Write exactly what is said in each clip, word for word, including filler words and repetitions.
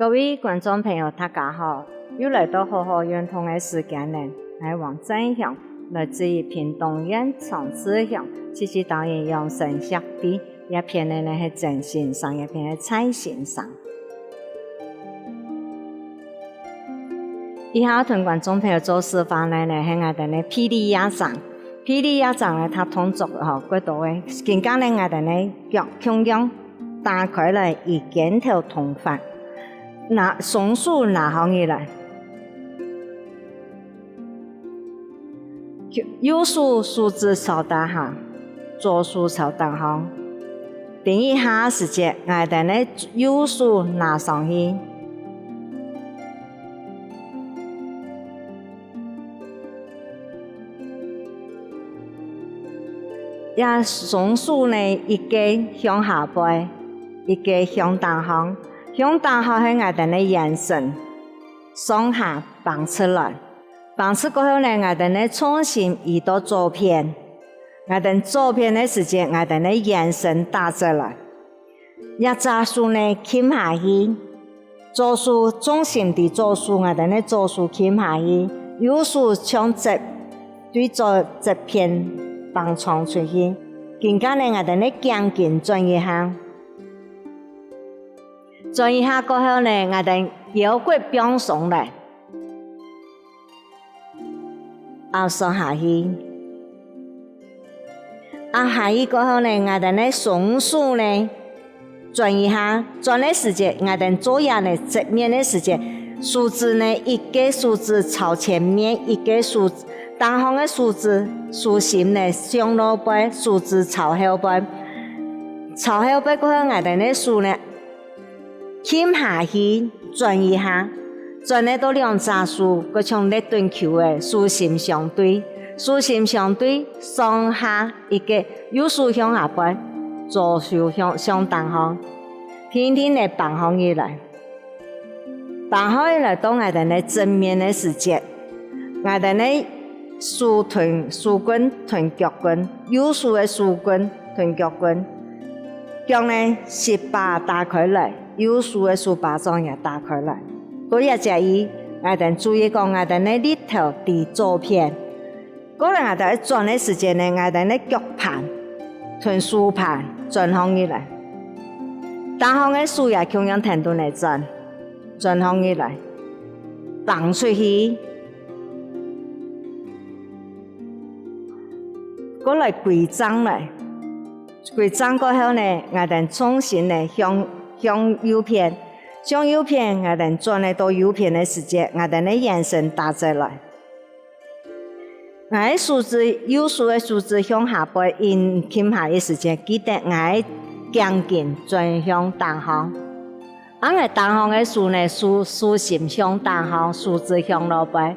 各位觀眾朋友，大家好！又來到好好運動个時間呢。𠊎黃振雄，來自於屏東縣長治鄉，七七導引養生協會。這片个呢係曾先生，這片係蔡先生。以下同觀眾朋友做示範个呢係𠊎兜个臂力壓掌。臂力壓掌呢，佢動作吼，較多个。今下呢，𠊎兜个腳共樣 打開來，以肩頭同闊，拿，雙手拿䟘起來。右手手指朝底下，左手朝頂項。停一下時節，𠊎兜个右手拿上去。 這雙手呢，一個向下背，一個向頂項。向頂項係𠊎兜个圓身，上下挷直來。挷直過後呢，𠊎兜个重心移到左片。𠊎兜左片个時節，𠊎兜个圓身打直來。 這隻手呢，撳下去。左手，重心在左手，𠊎兜个左手撳下去，右手像側，對左側片挷長出去。今下呢，𠊎兜个頸根轉一下。轉一下過後呢，𠊎兜腰骨放鬆來。 壓上下去。壓下去過後呢，𠊎兜个雙手呢，轉一下，轉个時節，𠊎兜做這呢，側面个時節，手指呢，一個手指朝前面，一個手，頂項个手指，手心呢，向落背，手指朝後背。朝後背過後，𠊎兜个手呢， 撳下去，轉一下，轉仔到兩隻手，過像捏等球仔，手心相對，手心相對，上下一個，右手向下背，左手向，向頂項，定定仔挷䟘起來。挷䟘起來到𠊎兜个正面个時節，𠊎兜个手同，手睏同腳睏，右手个手睏同腳睏， 腳呢，手把打開來，右手个手巴掌也打開來。到這隻位，𠊎兜注意講，𠊎兜个力頭在左片。過來𠊎兜轉个時節呢，𠊎兜个腳盤同手盤轉䟘起來。頂項个手也共樣跈等來轉，轉䟘起來，挷出去。過來歸正來。 歸正過後呢，𠊎兜重心呢向，向右片，向右片，𠊎兜轉仔到右片个時節，𠊎兜个圓身打直來。𠊎个手指，右手个手指向下背，緊撳下个時節，記得𠊎个頸根轉向頂項。 啊𠊎頂項个手呢，手，手心向頂項，手指向落背。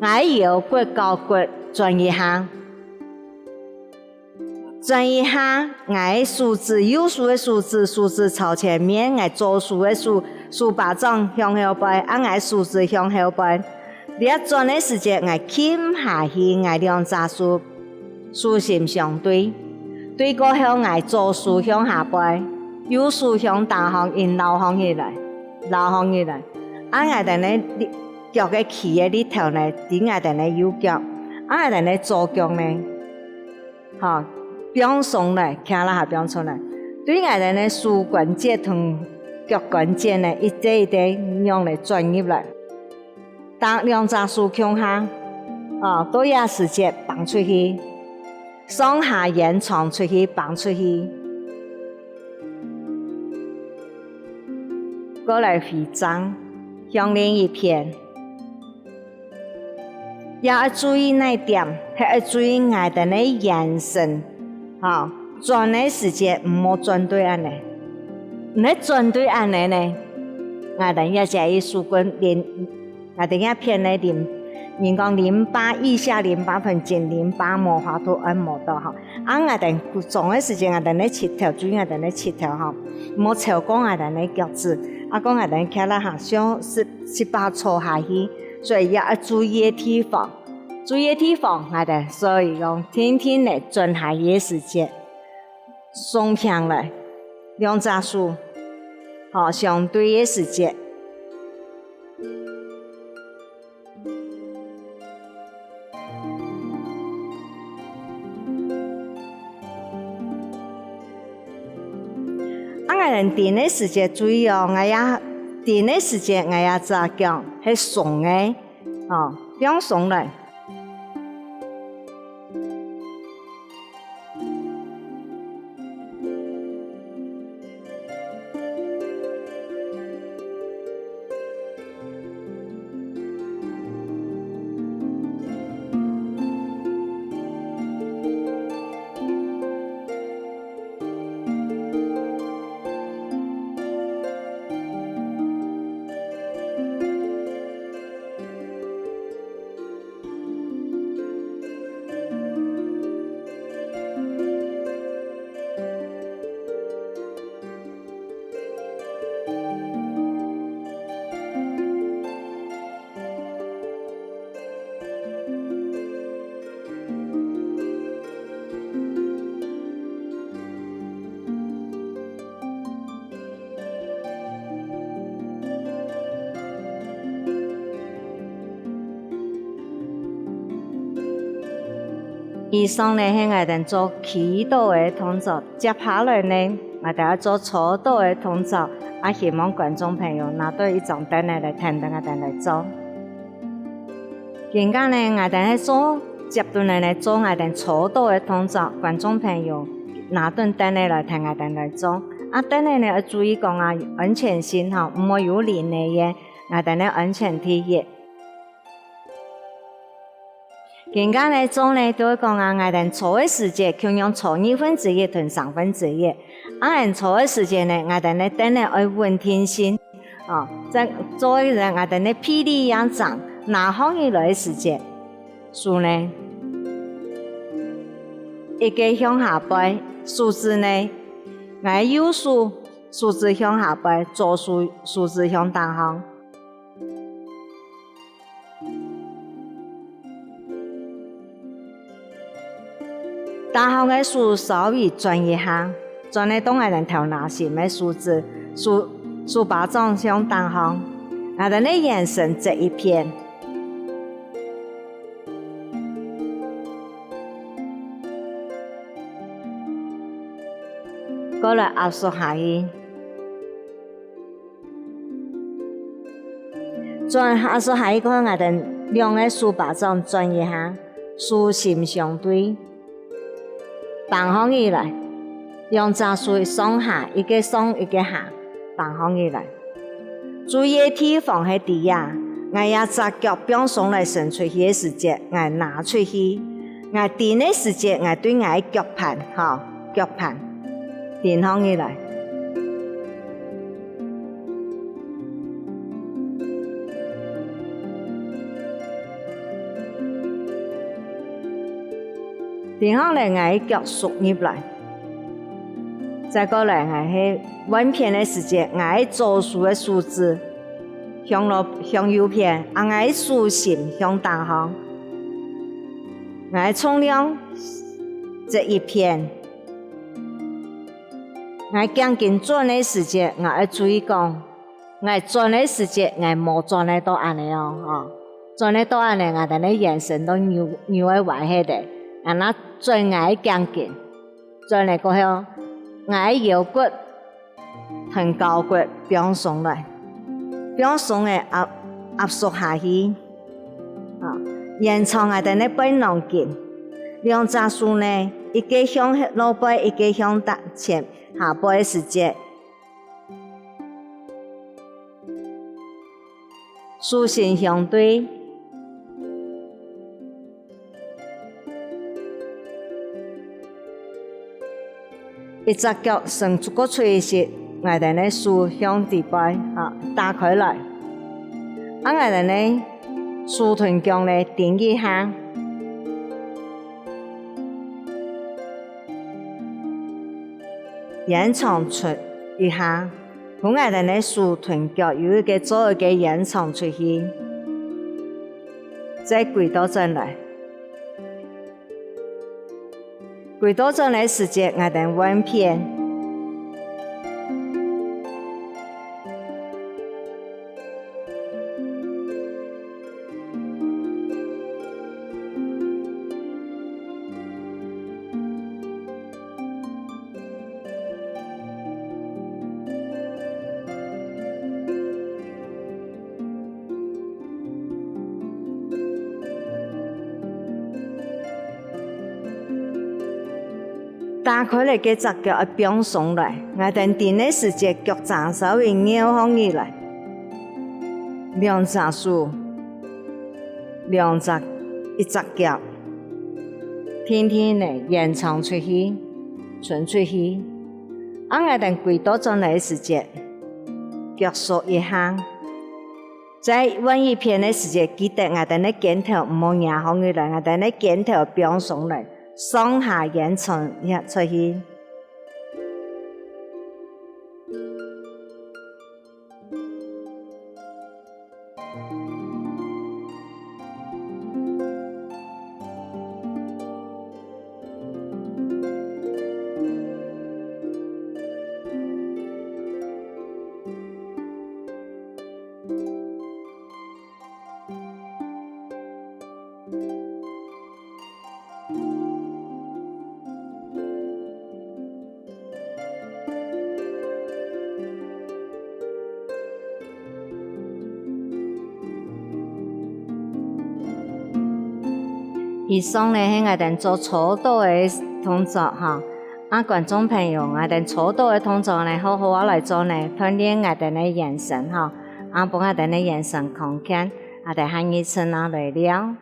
𠊎个腰骨、交骨轉一下。轉一下，𠊎个手指，右手个手指，手指朝前面，𠊎左手个手，手巴掌向後背，啊𠊎个手指向後背。這轉个時節，𠊎撳下去，𠊎兩隻手 手心相對。對過後，𠊎左手向下背，右手向頂項緊撈䟘起來，撈䟘起來。啊𠊎兜个力，腳个企个力頭呢，在𠊎兜个右腳，啊𠊎兜个左腳呢，吼，放鬆來，擎啦下放鬆來。對𠊎兜个手關節同腳關節呢，一節一節仰仔轉入來。 當兩隻手共下，哦，到這時節挷出去，上下延長出去，挷出去。過來回正，向另一片。也愛注意哪點，係愛注意𠊎兜个圓身，吼，轉个時節毋好轉對恁仔。你轉對恁仔呢，𠊎兜這隻手睏連 𠊎兜這片个淋，人講淋巴、腋下淋巴、盆筋淋巴、毛滑度按摩到吼。啊𠊎兜做个時節，𠊎兜个膝頭，注意𠊎兜个膝頭吼，毋好超過𠊎兜个腳趾。啊過𠊎兜个腳啦哈，像十，十八坐下去，所以也愛注意个地方。注意个地方，𠊎兜所以講，定定仔轉下去个時節， 鬆平來，兩隻手，吼，相對个時節，等停个時節注意哦，𠊎這停个時節𠊎這隻腳係鬆个，哦，放鬆來。 以上呢係𠊎兜做企著个動作，接下來呢，𠊎兜愛做坐著个動作，啊希望觀眾朋友拿著一張凳仔來跈等𠊎兜來做。今下呢，𠊎兜係做，接等來呢做𠊎兜坐著个動作，觀眾朋友拿等凳仔來跈𠊎兜來做。啊凳仔呢愛注意講啊，安全性吼，毋好有輪仔个，𠊎兜呢安全第一。 今下來做呢，就係講啊，𠊎兜坐个時節，共樣坐二分之一同三分之一。啊𠊎兜坐个時節呢，𠊎兜呢凳仔愛穩定性，哦，再做一個𠊎兜呢臂力也正，拿䟘起來个時節，手呢，一個向下背，手指呢，𠊎右手手指向下背，左手手指向頂項。 頂項个手稍微轉一下，轉仔到𠊎兜頭那心个手指，手手巴掌向頂項，𠊎兜个圓身側一片。過來壓縮下去。 轉壓縮下去過後，𠊎兜兩個手巴掌轉一下，手心相對，挷䟘起來，兩隻手上下，一個上一個下，挷䟘起來。注意个地方係知啊，𠊎這隻腳放鬆來伸出去个時節，𠊎拿出去；𠊎停个時節，𠊎對𠊎个腳盤，吼，腳盤，停䟘起來。 停䟘來𠊎个腳縮入來。再過來𠊎係換片个時節，𠊎个左手个手指向落，向右片，啊𠊎个手心向頂項。𠊎个重量這一片。 𠊎頸根轉个時節，𠊎愛注意講，𠊎轉个時節，𠊎無轉仔到恁仔哦，吼。轉仔到恁仔，𠊎兜个圓身都扭，扭仔歪忒仔。𠊎若轉𠊎个頸根，轉仔過後，𠊎个腰骨同交骨放鬆來，放鬆仔壓，壓縮下去。 啊，延長𠊎兜个背囊筋。兩隻手呢，一個向落背，一個向頂前下背个時節，手心相對。 一隻腳伸出過出去時，𠊎兜个手向底背，哈，打開來。啊𠊎兜个手同腳呢，頂一下，延長出一下，分𠊎兜个手同腳有一個做一個延長出去，再歸倒轉來。 歸倒轉个時節，𠊎兜換片。打開來該隻腳愛放鬆來，𠊎兜停个時節腳㬹稍微翹䟘起來，兩隻手，兩隻，一隻腳，定定仔延長出去，伸出去。啊𠊎兜歸倒轉來个時節，腳縮一下。 再換一片个時節，記得𠊎兜个肩頭毋好擎䟘起來，𠊎兜个肩頭放鬆來，上下延伸出去。 以上呢係𠊎兜做搓倒个動作哈。啊觀眾朋友，𠊎兜搓倒个動作呢，好好仔來做呢，鍛鍊𠊎兜个圓身哈，啊分𠊎兜个圓身康健，𠊎兜下一次啊來尞。